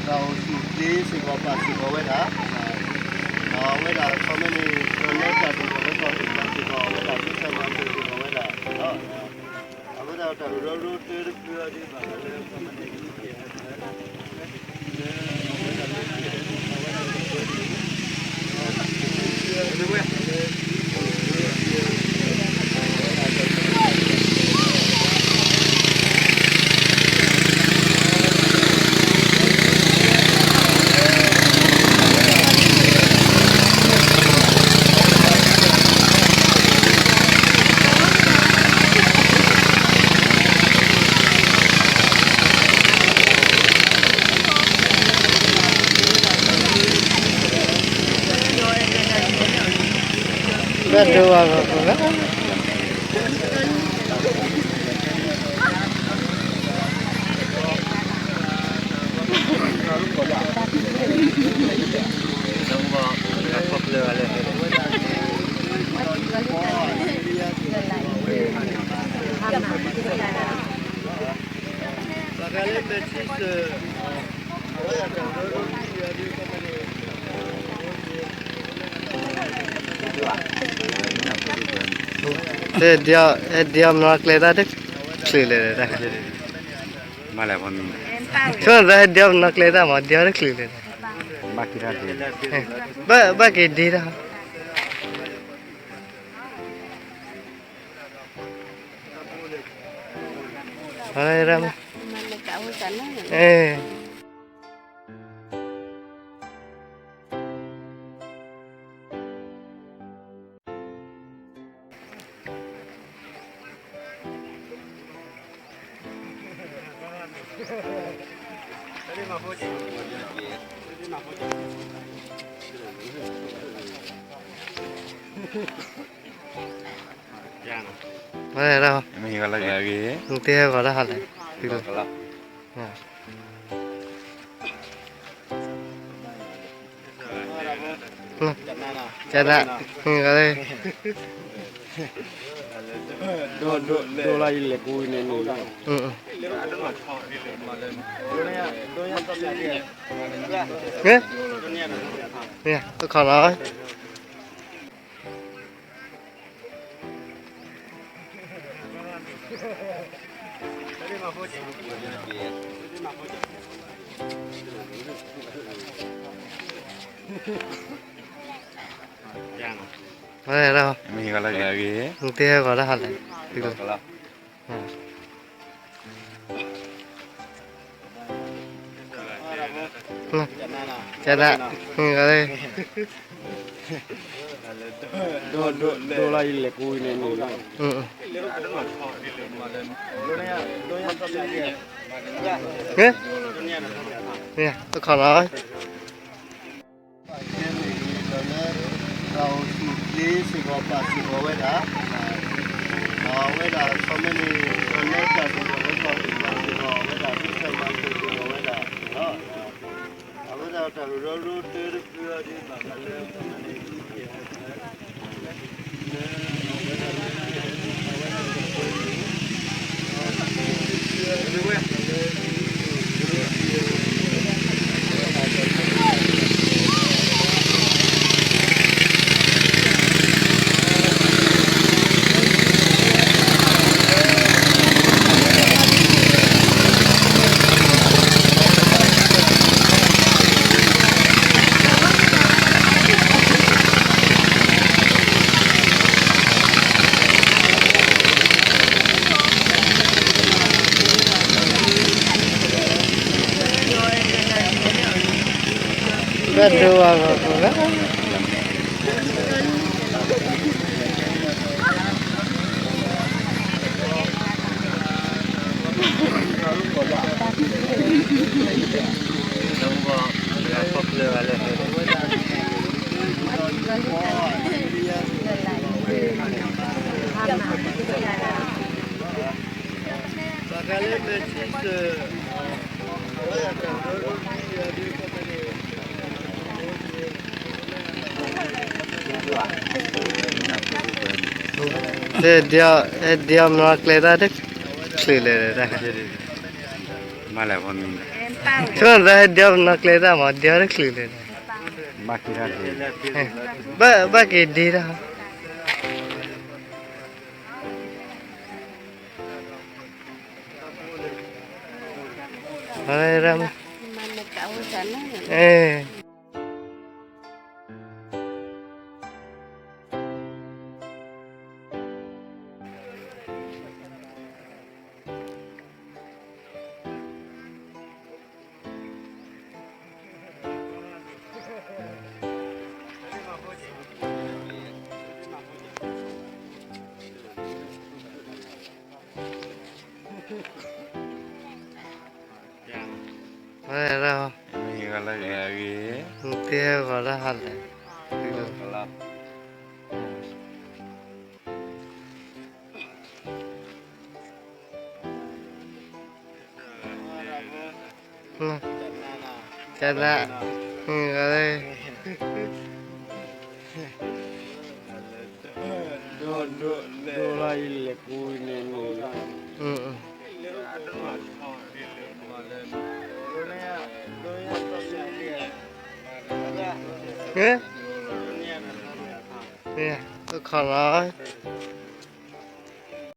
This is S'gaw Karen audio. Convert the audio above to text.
တၢ်အိၣ်ဆူၣ်ချ့စ့ၢ်ကီး ပာ်စ့ၢ်ကီးဝဲဒၣ်, ဒီးအဝဲဒၣ်အခီပညီန့ၣ် ကလဲၤတၢ်ဒိၣ်ထီၣ်လဲၤထီၣ် ပာ်စ့ၢ်ကီးဝဲဒၣ် ပှၤကစၢ်မၤစၢၤစ့ၢ်ကီးဝဲဒၣ်, အဝဲဒၣ်တၢ်ရူၢ်ဒီရူၢ်တၢတဖုအီၤဒ်ဘၣ်ဃးလၢ ဘၣ်ဒိဘၣ်ဂီၤကိးဂၤ ဟဲဒံးအီၤ ဟဲဒံးအီၤမနီၤကျဲတၢ်တချုးလဲၣ်တၢ်, မၤလဲၣ်ဖီမံၤ, ဆိဟဲဒံးအီၤမနီၤကျဲတၢ်မး ဒံးအီၤတချုးလဲၣ်, ဘၣ်က့ၤဒံးတၢ်, အ ဝဲဒၣ်, နတဟဲဂီၤတၢ်ဟးလဲၣ်, ကဲဒၣ်, ဒိၣ်ဒိၣ်လၢယလဲၤကူန့ၣ်, တခီလီၤ. ဝဲဒၣ်, နတဟဲဂီၤတၢ်ဟးလဲၣ်, ကဲဒၣ်, ဒိၣ်ဒိၣ်လၢယလဲၤကူန့ၣ်, တခီလီၤ. တၢ်အိၣ်ဆူၣ်ချ့စ့ၢ်ကီး ပာ်စ့ၢ်ကီးဝဲဒၣ်, ဒီးအဝဲဒၣ်အခီပညီန့ၣ် ကလဲၤတၢ်ဒိၣ်ထီၣ်လဲၤထီၣ် ပာ်စ့ၢ်ကီးဝဲဒၣ် ပှၤကစၢ်မၤစၢၤစ့ၢ်ကီးဝဲဒၣ်, အဝဲဒၣ်တၢ်ရူၢ်ဒီရူၢ်တၢတဖုအီၤဒ်ဘၣ်ဃးလၢ ဘၣ်ဒိဘၣ်ဂီၤကိးဂၤ ဟဲဒံးအီၤမနီၤကျဲတၢ်တချုးလဲၣ်တၢ်, မၤလဲၣ်ဖီမံၤ, ဆိကမိၣ်သးဟဲဒၢပနီၣ်ကျဲတၢ်မး ဒၢတချုးလၢာ်ဒီး, ဘၣ်က့ၤဒ့တၢ်, အ, ဝဲဒၣ်, မ့ၢ်ဂီၤလၢဂ့ၤ, မ့ၢ်ဂီၤလၢဟါလၢာ်, ကနၣ်, မ့ၢ်ဂီၤလၢ တခီလီၤ,